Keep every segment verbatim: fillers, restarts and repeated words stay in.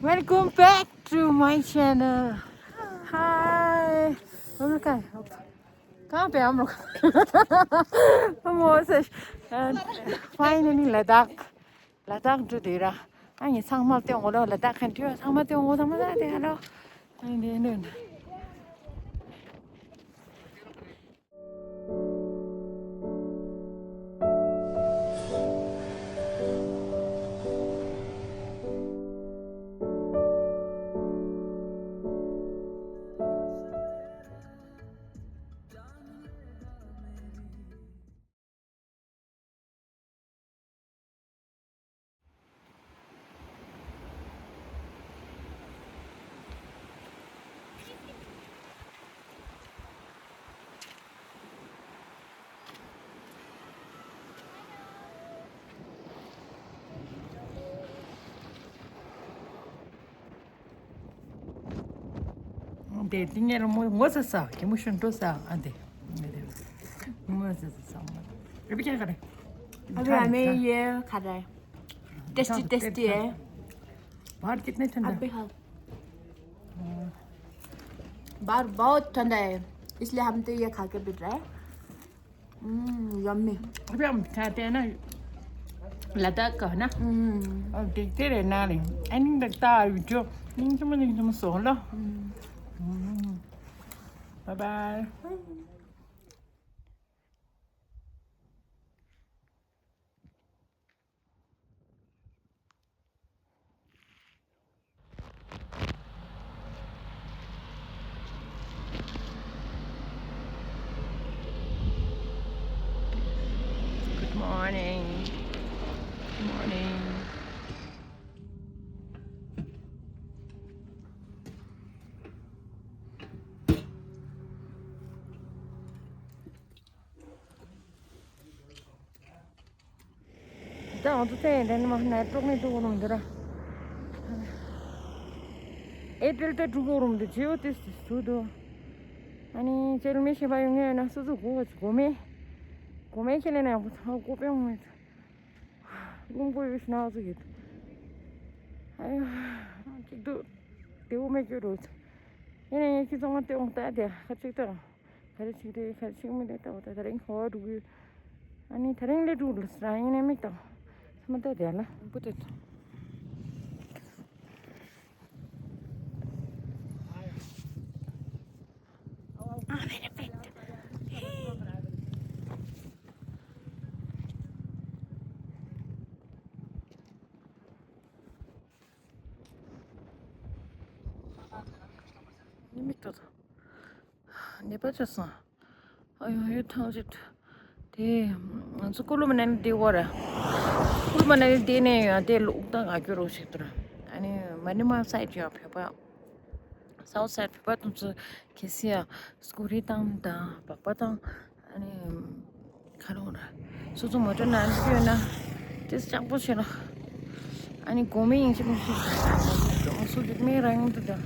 Welcome back to my channel. Hi. Oh my God. Can't be, I'm finally Ladakh. Ladakh འགྲོ་དུས་ར། ཨ་ནི་ཚང་མ་སྟོན་འོང་ལོ། ལ་དྭགས་ཁན་ཐུ་ཚང་མ་སྟོན་འོང་། ཚང་མ་ལ་དེ་ཧ་ལོ། ཨ་ནི་འདི་འདི། དེ་དེ་ངས་ལ་མོ་ངོ་ཚ་ས་གི་མོ་ཤུན་འགྲོ་ས་ཨ་དེ། ངོ་ཚ་ས་ས་མ། རེ་བི་ཀྱང་ག་རེ། अभी हमें ये खा रहा है। टेस्टी टेस्टी है। बाहर कितने ठंडा? अभी हाँ। बाहर बहुत ठंडा है, इसलिए हम तो ये खा के पी रहे हैं। हम्म, यम्मी। अभी हम खाते हैं ना, लद्दाख का है ना? हम्म। और देखते रहना रे। एंडिंग तक था वीडियो। नहीं समझ, नहीं समझ, सो लो। हम्म। Bye bye. Good morning. Good morning. ད་ང་ཚོ་ཚེ་འདི་ནི་མ་ནས་ཀྲོག་ནས་འགྲོ་གི་རུང་འདི་ར། ཨེ་ཏེལ་དེ་འགྲོ་གི་རུང་འདི་ཇིའོ་ཏིས་ཏིས་ཚུ་དུ། ཨ་ནི་ཅེར་མི་ཤེས་པ་ཡོང་ངེས་ན་སུ་ཚུ་གོ་གོ་མེ། གོ་མེ་ཁྱེད་ལས་ན་ཡག་པོ་ཚང་གོ་པེ་ཡོང་ངེས། རླུང་པོ་ཡོད་ཤི་ན་ཚུ་ཡོད། ཨ་ཡ། གཅིག་ཏུ། དེ་བོ་མེ་སྐྱོ་རུ། ཡིན་ན་ཡིན་ཁྱི་ཚང་མ་དེ་འོང་ལྟ་དེ་ཁ་གཅིག་ཏུ། ག་རེ་ཅིག་རེད། ག་རེ་ཅིག་མི་རེད། ད་འོ་ད་ད་རིང་ཧོ་འགྲོ་གི། ཨ་ནི་ད་རིང་ལས་འགྲོ་ལ་སྲ་ཡིན་ནས་མིག་དང་། ཚང་མ་ལྟ་དེ་ལ་བུ་དེ་དང་། ཨ་མེ་རེ་པེ། ནི་མིག་དང་། ནད་པ་ཆགས་སོང་། ཨ་ཡོ་ཡོ་ཐང་ཅིག་དེ། ང་ཚོ་ཀུ་ལུ་མ་ནན་དེ་བོ་ར། ཀུ་ལུ་མ་ནན་དེ་ནས་ཡང་དེ་ལུག་ད་ང་སྐྱོ་རོགས་ཞིག་ཏུ་ར། ཨ་ནི་མ་ནི་མ་སའི་ཅི་ཡང་བོད་པ། སའུ་སའི་བོད་པ་དུང་ཚོ་གལ་སྲིད་ཡང་སྐུ་རི་བཏང་དང་སྦག་པ་བཏང་། ཨ་ནི། ཁ་རོག་ར། སོ་སོ་མོ་ཊ་ནང་འཇུག་ཡོད་ན། དེ་ལྕགས་པོ་བྱེད་ལ། ཨ་ནི་གོ་མི་ཡིན་ཞིག་མི་ཤེས། ང་སུ་གིས་མི་རང་ཡོང་དུ་དང་།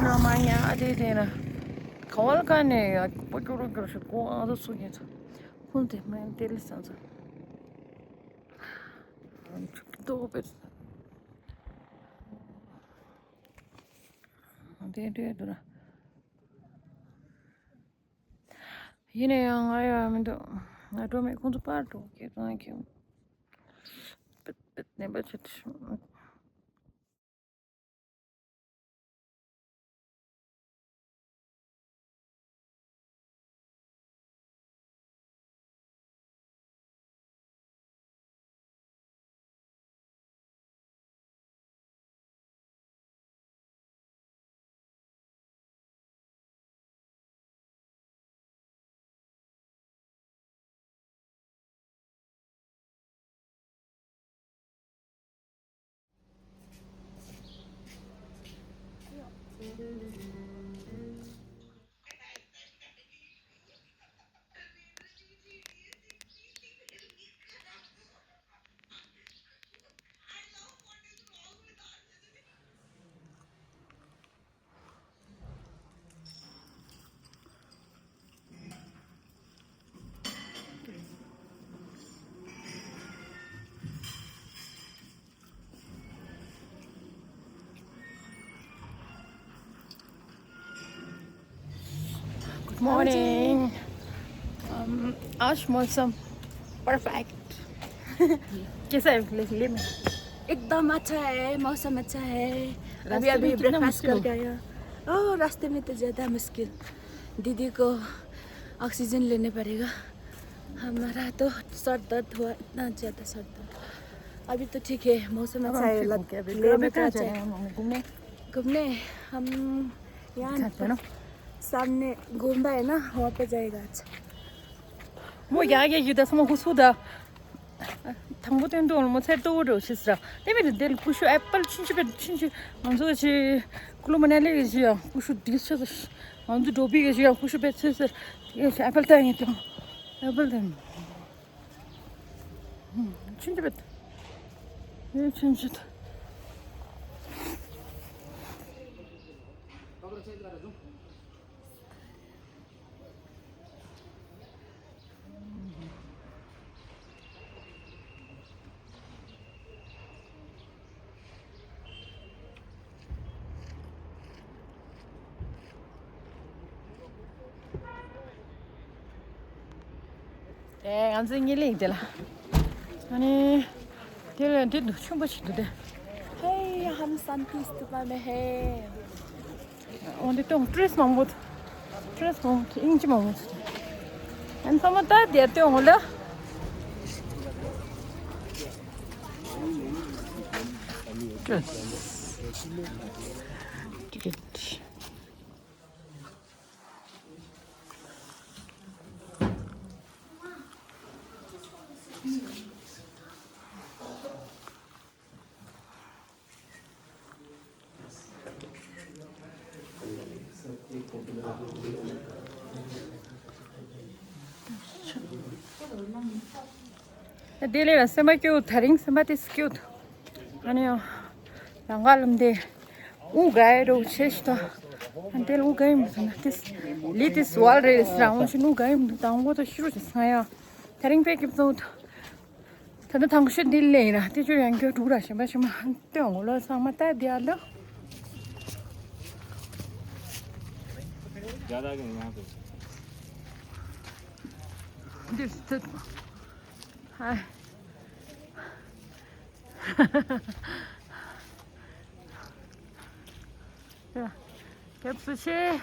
ན་མ་ཉ་ཨ་དེ་དེ་ན། ག་བ་ལ་ག་ནས་ཡ་པོ་སྐྱོ་རོ་སྐྱོ་རོ་ཞིག་གོ་ཨ་ཟོ་སུ་གིས་ཚོ། ཁུན་དེ་མེན་དེ་ལི་སང་ཚོ། ཨ་ནི་ཆུ་ཏོ་པེ། དེ་དེ་དུ་ར། ཡིན་ན་ཡང་ང་ཡོད་མི་འདུག་ང་འགྲོ་མེད། ཁོང་ཚོ་པར་འགྲོ་སྐད་གཏོང་གི། པིད་པིད་ནད་པ་ཆེ་ཏི། Morning. Um, आज मौसम परफेक्ट। कैसा है? ले, ले मैं। एकदम अच्छा है, मौसम अच्छा है। अभी रास्ते अभी में कितना ब्रेकफास्ट मुश्किल हो? करके आया। ओह, रास्ते में तो ज़्यादा मुश्किल। दीदी को ऑक्सीजन लेने पड़ेगा। हमारा तो सर दर्द हुआ, इतना ज़्यादा सर दर्द। अभी तो ठीक है, मौसम अब अच्छा हम है। ठीक हो गया, अभी लेह घर में में कहाँ कहाँ जा रहे हैं जाए? हम घूमने? घूमने हम यहाँ कहाँ जाना? सामने गोंडा है ना, वहाँ पे जाएगा आज। 뭐 ཡག་ཡག་ཡོད་ད་སོང་ཧུ་སུ་ད། དང་པོ་སྟོན་དུ་ངོ་ཚེ་ལྟོ་བོ་འགྲོ་ཤི་སྲ། དེ་མིན་དེ་ལ་ཀུ་ཤུ་ཨེ་པལ་ཆུན་ཆུ་པེ་ཆུན་ཆུ། ང་ཚོ་ཆི་ཀུ་ལུ་མ་ན་ལི་གི་ཞི་ཡང་ཀུ་ཤུ་དིལ་ཆ་ཟེར། ང་ཚོ་འགྲོ་བི་གི་ཞི་ཡང་ཀུ་ཤུ་པེ་ཚེ་ཟེར། ཡེ་ཤི་ཨེ་པལ་ཏ་ཡིན་ཏོ། ཨེ་པལ་ཏ་ཡིན། ཆུན་ཆུ་པེ། ཡེ་ཆུན་ཆུ། ཨེ་ང་ཚོའི་ཉེ་གླིང་དེ་ལ། ཨ་ནི། དེ་ལ་འདི་འདུག་ཆུན་པོ་ཞིག་འདུག་དེ། Hey, हम शांति स्तूपा में है। འོ་འདི་སྟོང་ཊུ་རི་སི་མང་པོ་འདུག་ཊུ་རི་སི་མང་པོ་འདུག་དབྱིན་ཇི་མང་པོ་འདུག་ཨན་ཚང་མ་ད་དེར་སྟོན་འོང་ལ། ཊུ་རི་སི་ཊི་ཀེ་ཊི། དེ་ལས་ལ་སེམས་པ་སྐྱོ། དེ་རིང་སེམས་པ་དེ་སྐྱོ། ཨ་ནི་ཡང་ལམ་ཁ་ལམ་དེ་དབུགས་འགག་ཡ་འདྲ་བོ་བྱས་ཤི་ད། ཨ་ནི་དེ་ལ་དབུགས་འགག་ཡ་མི་འདུག་ན་དེ་ལི་དེ་སུ་ཝལ་རེད་ཟེར། འོང་ཞིག་དབུགས་འགག་ཡ་མི་འདུག་དང་པོ་དང་ཤི་རུ་ཞིག་སང་ཡ། དེ་རིང་དཔེ་སྐྱིད་པོ་ཚོ། ད་ལྟ་དང་ཤོས་འདི་ལས་ཡིན་ན་དེ་ཚོ་ཡང་སྐྱོ་དྲུག་ར་ཞིམ་པ་ཞིམ་པ་སྟོན་འོང་ལོ། ཚང་མ་ལྟ་དེ་ཨ་ལོ། འདིར་ཚུད། ཧའི། ཡ། སྐྱབས་སུ་མཆི།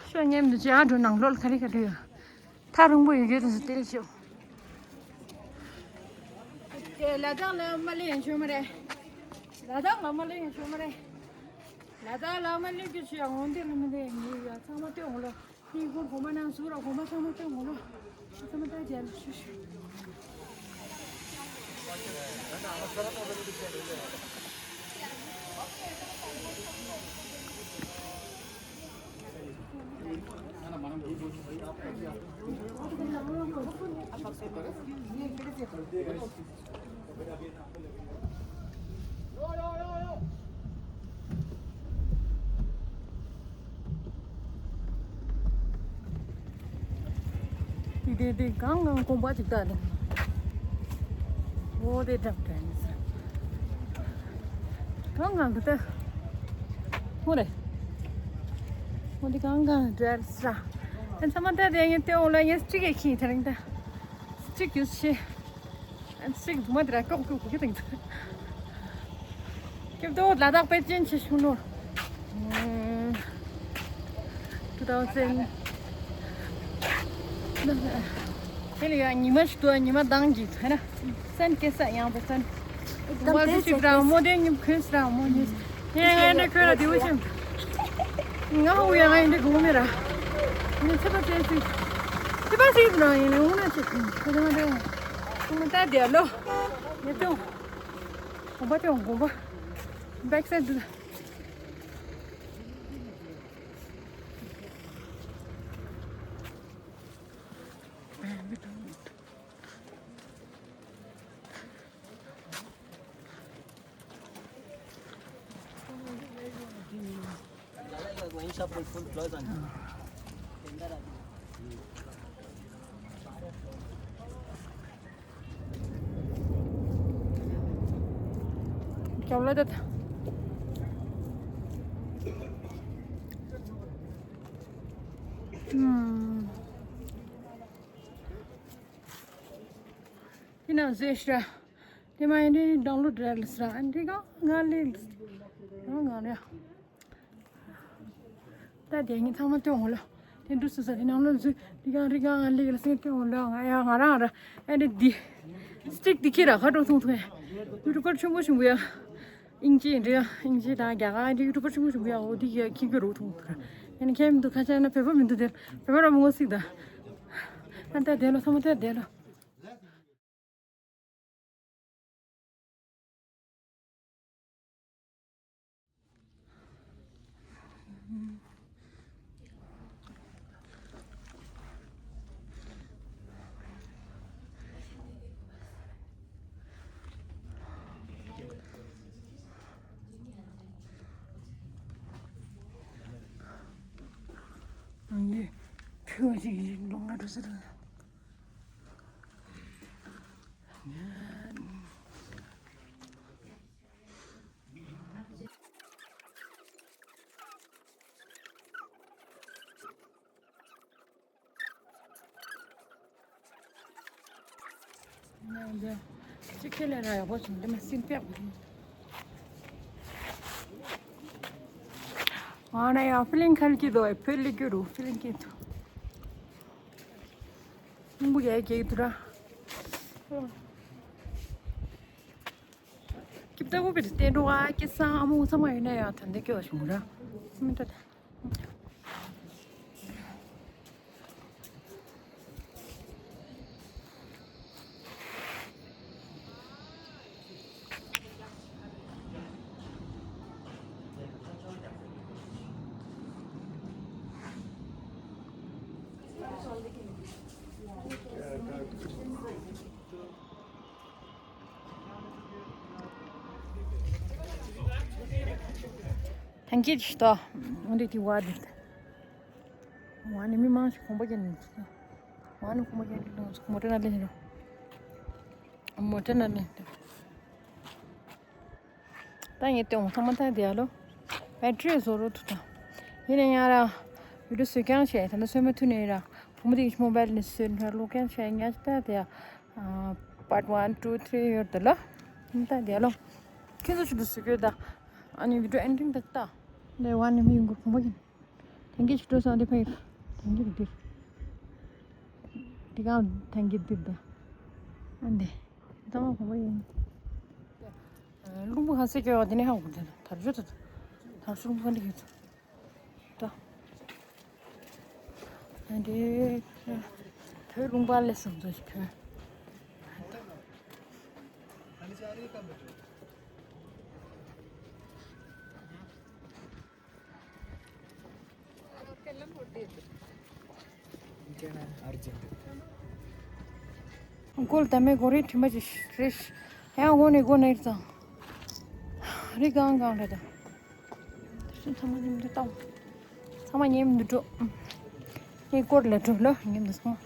ཤོ་ཉེམ་དུ་ཅི་ཨ་འགྲོ་ནང་ལོགས་ལ་ག་རེ་ག་རེ་ཡོད། ཐག་རིང་པོ་ཡོད་རྒྱུ་དེ་ཚོ་སྟེར་ཤོག་དེ་ལ་དྭགས་ལ་མ་སླེབས་ཡང་ཆོག་མ་རེད། ལ་དྭགས་ལ་མ་སླེབས་ཡང་ཆོག་མ་རེད། ལ་དྭགས་ལ་མ་སླེབས་རྒྱུ་ཆེ་ཡང་འོང་དེ་ལ་མི་འདེ་ངེས་ཡ། ཚང་མ་སྟོན་འོང་ལོ། ནི་གོ་གོ་མ་ནང་ཟུར་ར་གོ་མ་ཚང་མ་སྟོན་འོང་ལོ། ཚང་མ་ལྟ་རྒྱལ་ལ་ཤུ་ཤུ། དེ་དེ་གང་གང་གོམ་པ་ཅིག་ལྟ་ནས། འོ་དེ་འགྲམ་དྲན་ས། གང་གང་གི་ལྟ། འོ་རེད། འོ་དེ་གང་གང་འདྲ་ས། ཨ་ཚང་མ་ལྟ་དེ་ངས་ལྟ་འོ་ལ་ངས་གཅིག་གིས་ཁྱིན་དེ་རིང་ལྟ། གཅིག་གིས་ཤེས། ཨ་ཅིག་དུ་མ་དེ་ར་ཀོག་ཀོག་གི་དང་། སྐྱབས་དོ་ལ་དྭགས་པེ་ཅིན་ཆེ་ཤུ་ནོ། ཨུམ། two thousand། དེ་ལ་ཡང་ཉི་མ་ཞིག་ཏུ་ཉི་མ་དང་གི་ཐ་ན་སན་སྐྱེ་ས་ཡང་པོ་སན། དམ་པ་དེ་ཞིག་རང་མོ་དེ་ཉིམ་ཁོས་རང་མོ་ཉིས། ངས་ང་འདྲ་ཁོས་ར་དེ་བོ་ཤམ། ང་ཧུ་ཡ་ང་ཡིན་འདྲ་གོ་མེད་ར། ངས་ཚེ་པ་ཚེ་ཚིག་ཚེ་པ་ཚིག་ནང་ཡིན་ནས་འུ་ན་ཚིག་ཁོ་དེ་ང་འདྲ། ཁོ་ང་ལྟ་དེ་ལོ། ངས་ཏོ། གོམ་པ་ཏོ་གོམ་པ། བེག་སའིད་དུ། वहीं से अपन फुल क्लोज आना। क्या बोला था? हम्म। ཡང་ཟེར་ཤི་ར། དེ་མ་ཡིན་དེ་ཌའུན་ལོཌ་རེད་ལ་སི་ར། ཨ་འདི་ག་ང་ལས་ང་ང་རེད། ད་དེ་ངས་ཚང་མ་སྟོན་འོང་ལ། དེ་འདུག་སུ་ས་དེ་ནང་ལ་འཛུལ་དེ་ག་རི་ག་ང་ལས་ལ་སི་སྟོན་འོང་ལ། ང་ཡ་ང་རང་ར། ཨ་འདི་འདི་སི་ཊིག་འདི་ཁྱེར་ར་ཁ་འགྲོ་ཐུང་ཐུང་ཡ། ཡུ་ཊུབ་པར་ཆེན་པོ་ཆེན་པོ་ཡ། དབྱིན་ཇི་འདྲ་དབྱིན་ཇི་དང་རྒྱ་གར་འདི་ཡུ་ཊུབ་པར་ཆེན་པོ་ཆེན་པོ་ཡ། འོ་འདི་ཡ་ཁྱི་གི་རོ་ཐུང་ཐུང་ར། ཡ་ནི་ཁྱེད་མི་འདུག་ཁ་ཆ་ན་བོད་པ་མི་འདུག་དེ་བོད་པ་ར་མི་ངོ་སིག་ད། ཨ་ད་དེ་ལ་ཚང་མ་ད་དེ་ལ། ཨ་ནི་ཕུ་བ་ཞིག་ལོང་ང་འགྲོ་ཟེར། གཅིག་ཁས་ལེན་ར་ཡག་པོ་བྱུང་། འདི་མ་སྲིད་པས། ང་ན་ཡང་ཕི་ལིང་ཁལ་གྱི་དོ་ཕི་ལིང་གི་དོ། ཧུང་བུ་ཡ་གེ་དུ་ར། ཀིབ་ཏ་བུ་བི་ཏེ་འགྲོ་བ་ཀི་སང་ཨ་མོ་ཚང་མ་ཡོད་ན་ཡང་ད་འདི་སྐྱོ་བ་བྱུང་ར། མི་འདྲ། ཐེང་ཀིའུ་ཞུ་ཏོ། འོན་ཏེ་དེ་བ་དེ། ཝ་ནི་མི་མང་ཞིག་གོམ་པ་རྒྱག་ནས། ཝ་ནི་གོམ་པ་རྒྱག་ནས་མོ་ཊ་ནང་སླེབས་ཤིང་། མོ་ཊ་ནང་སླེབས། ད་ངས་སྟོན་ཚང་མ་ད་དེ་ཡ་ལོ། བེ་ཊི་རི་བཟོ་རོགས་ཐུབ་ད། ཡིན་ན་ཡང་ར། བི་ཌིའོ་བཟོ་རྐྱང་བྱས། ད་ནི་བཟོས་མ་ཐུབ་ནས་ར། བུ་མོ་དེ་གི་མོ་བྷལ་ནས་བཟོས་ནས་ཀློག་རྐྱང་བྱས། ངས་ད་དེ་ཡ། པཱར་ཊི་ཝན་ཊུ་ཐི་རི་ཡོད་དེ་ལ། ད་དེ་ལོ། ཁྱེད་ཚོ་ཆུ་འདུག་སུ་གྱོད་ད། ཨ་ནི་བི་ཌིའོ་ཨེན་ཌིང་ད་ལྟ། ལེ་ཝན་ནི་མི་ཡོང་གི་ཕུང་པོ་ཡིན། ཐེང་ཀིའུ་ཞུ་ཏོ་སང་དེ་ཕ་ཡིན། ཐེང་ཀིའུ་འདིར། དེ་གང་ཐེང་ཀིའུ་འདིར་ད། ཨ་འདི། ད་མ་ཕུང་པོ་ཡིན། རླུང་བུ་ཧ་སེ་སྐྱོ་བ་དེ་ནས་ཧ་གོ་དེ་ན་དར་ཞོ་ད། དར་ཞོ་རླུང་བུ་ཧ་འདི་ཡོད་ད། ཨ་འདི། བོད་ལུང་པ་ལས་སོང་ཚོ་ཞིག་བོད། ཀོལ་ད་མེ་གོ་རེ་ཁྲིམས་ཅི་རེ་ཡང་འོ་ནས་འགོ་ནས་ཙང་། རི་གང་གང་རེད་ད། ཚང་མ་མཉམ་དུ་བཏང་། ཚང་མ་མཉམ་དུ་འགྲོ། ངས་སྐོར་ལ་འགྲོ་ལ་མཉམ་དུ་སོང་།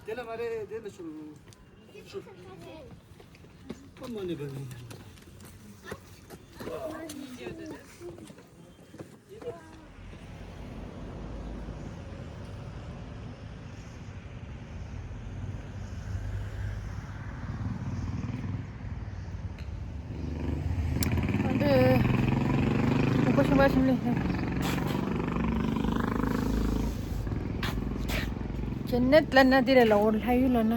དེ་ལ་མ་རེད་དེ་ལ་ཤུ་ཤུ། ཨ་མ་ནི་བ་ནི། ཨ་འདི། ཁོ་ཤིང་བ་ཤིང་ལས། ཅེ་ནད་ལ་ན་དེ་རེད་ལ་འོར་ལྷ་ཡུལ་ལ་ན།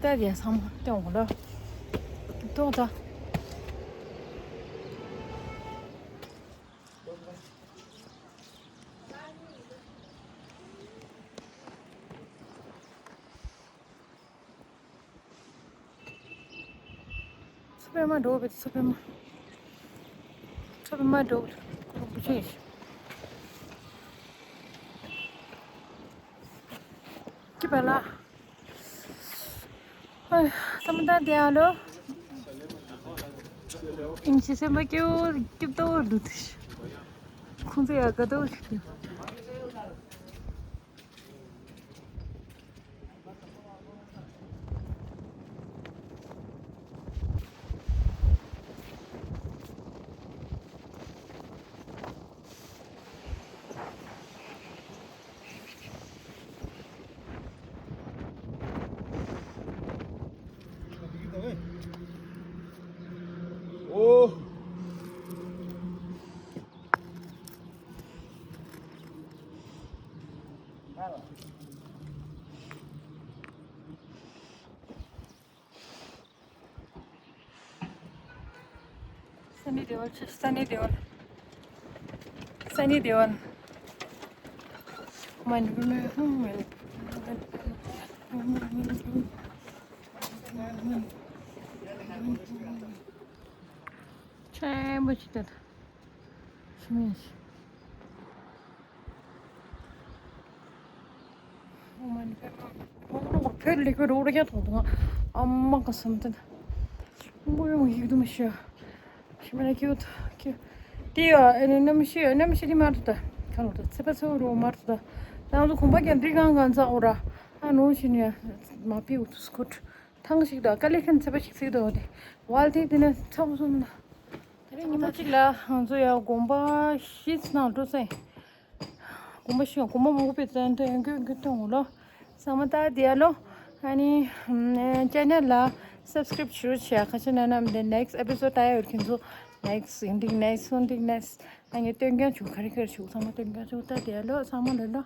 ད་དེ་ཚང་མ་སྟོན་འོང་ལ། ཏོག་ད། ཚོ་པད་མ་འགྲོ་བའི་ཚོ་པད་མ། ཚོ་པད་མ་འགྲོ་བའི་ཁོ་རང་བུ་ཆེ་ཞིག་ཀི་པ་ལ། ཨ། ས་མ་ད་དེ་ཨ་ལོ། ཨིན་ཅི་སེམས་པ་སྐྱོ་སྐྱིད་ཏོ་འདུག་ཏུ་ཤི། ཁོང་ཚོ་ཡ་དགའ་སྤྲོ་ཞིག་འདུག Sunny Deol, Sunny Deol, Sunny Deol. Man, ཆེན་པོ་ཞིག་དང་། ཤི་མིན་ཞིག་ཨོ་མ་ནི་པའི་མ། ཨོ་མ་ནི་བོད་ལི་ཁོ་རོ་ར་ཡ་ཐོག་ཐོག་ཨ་མ་ག་སམ་ཏན། མོ་ཡོང་ཡིག་དུ་མི་ཤེས། ཤི་མ་ན་ཁྱོད་ཁྱོད། དེ་ཡ་ཨེ་ནི་ནམ་ཤི་ནམ་ཤི་དི་མ་ཐུ་ད། ཁ་ལོ་ད་ཚེ་པ་ཚེ་བ་རོ་མ་ཐུ་ད། ད་ང་ཚོ་གོམ་པ་རྒྱབ་འདི་གང་གང་ཚ་འོ་ར། ཨ་ནོ་ཤི་ནི་ཡ་མ་པི་འུ་ཐུ་སྐུད། ཐང་ཞིག་དང་དཀའ་ལས་ཁན་ཚེ་པ་ཞིག་ཚིག་དོ་དེ། ཝལ་དེ་དེ་ནས་ཚ་བོ་སོང་ན། དེ་རིང་ཉི་མ་གཅིག་ལ་ང་ཚོ་ཡ་དགོན་པ་བཞི་ནང་འགྲོ་སེ། དགོན་པ་བཞི་དགོན་པ་མང་པོ་པའི་ཚན་དུ་ཡང་གུ་གུ་ཐོང་ལོ། ས་མ་ཏ་དེ་ཡ་ལོ། ཨ་ནི་ཅེ་ནལ་ལ་སབ་སི་ཀྲིབ་ཞུ་བྱས་ཁ་ཆེ་ན་ནམ་དེ་next episode ད་ཡ་ཡོད་ཁན་ཚོ་next ཡིན་འདིག་next སོང་འདིག་next ཨ་ནི་སྟོན་རྒྱ་ཆུ་ཁ་རི་ཁ་རི་ཆུ་ཚང་མ་སྟོན་རྒྱ་ཆུ་ད་དེ་ཡ་ལོ་ཚང་མ་ལོ་ལོ།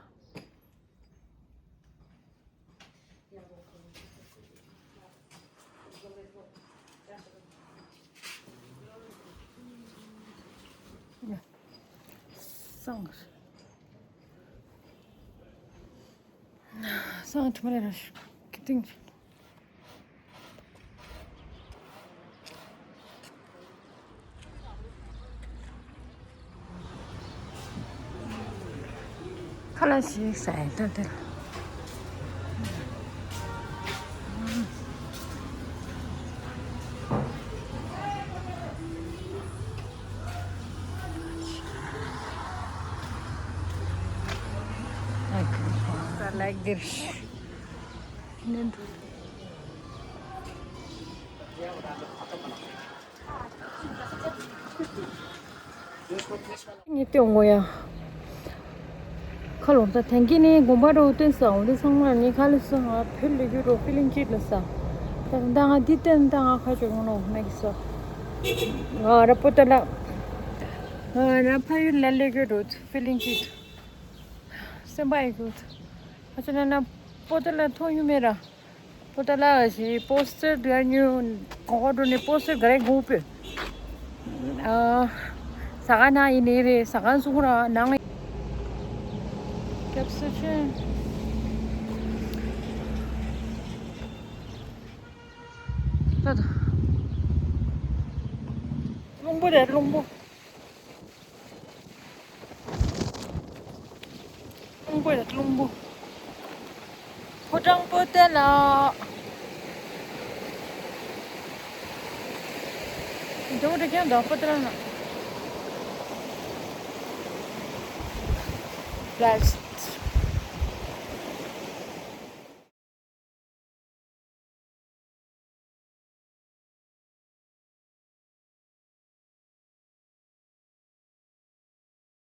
སང་སང་ཁྲི་མ་རེ་ར་ཤུ་ཀི་ཏིང་། ཁ་ལག་ཞིག་ཟ་ཡིན་ད་དེ། Like this. ངས་སྟོན་དགོས་ཡ། ཁ་ལོ་ད་དེང་གི་ནི་དགོན་པ་འགྲོ་སྟོན་ས་འོ་འདི་ཚང་མ་ནི་ཁ་ལོ་ས་ང་ཕེབས་ལེ་རྒྱུ་འགྲོ་ཕི་ལིང་ཅིག་ལ་ས། ད་ང་འདི་སྟོན་ད་ང་ཁ་ཅོ་ཡོང་ནོ་ན་གི་ས། ང་ར་པོ་ཏ་ལ། ང་ར་ཕ་ཡུལ་ལ་ལེ་རྒྱུ་འགྲོ་ཕི་ལིང་ཅིག་སེམས་པ་ཡི་གུ། ཨ་ཅོ་ན་ན་པོ་ཏ་ལ་ཐོ་ཡུ་མེ་ར། པོ་ཏ་ལ་ཞི་པོ་སི་ཊར་དེ་ཉུ་གོ་གོ་འགྲོ་ནི་པོ་སི་ཊར་ག་རེ་གོ་པེ། ཨ། ས་ག་ན་ཡི་ནེ་རེ་ས་ག་སུ་གུ་ར་ནང་། སྐྱབས་སུ་ཆེན། ད་ད། རླུང་པོ་རེད་རླུང་པོ། རླུང་པོ་ཡ་རླུང་པོ། ཕོ་བྲང་པོ་ཏ་ལ། འདྲ་བོ་འདྲ་ཁྱེད་འདྲ་པོ་ཏ་ལ་ན། Guys.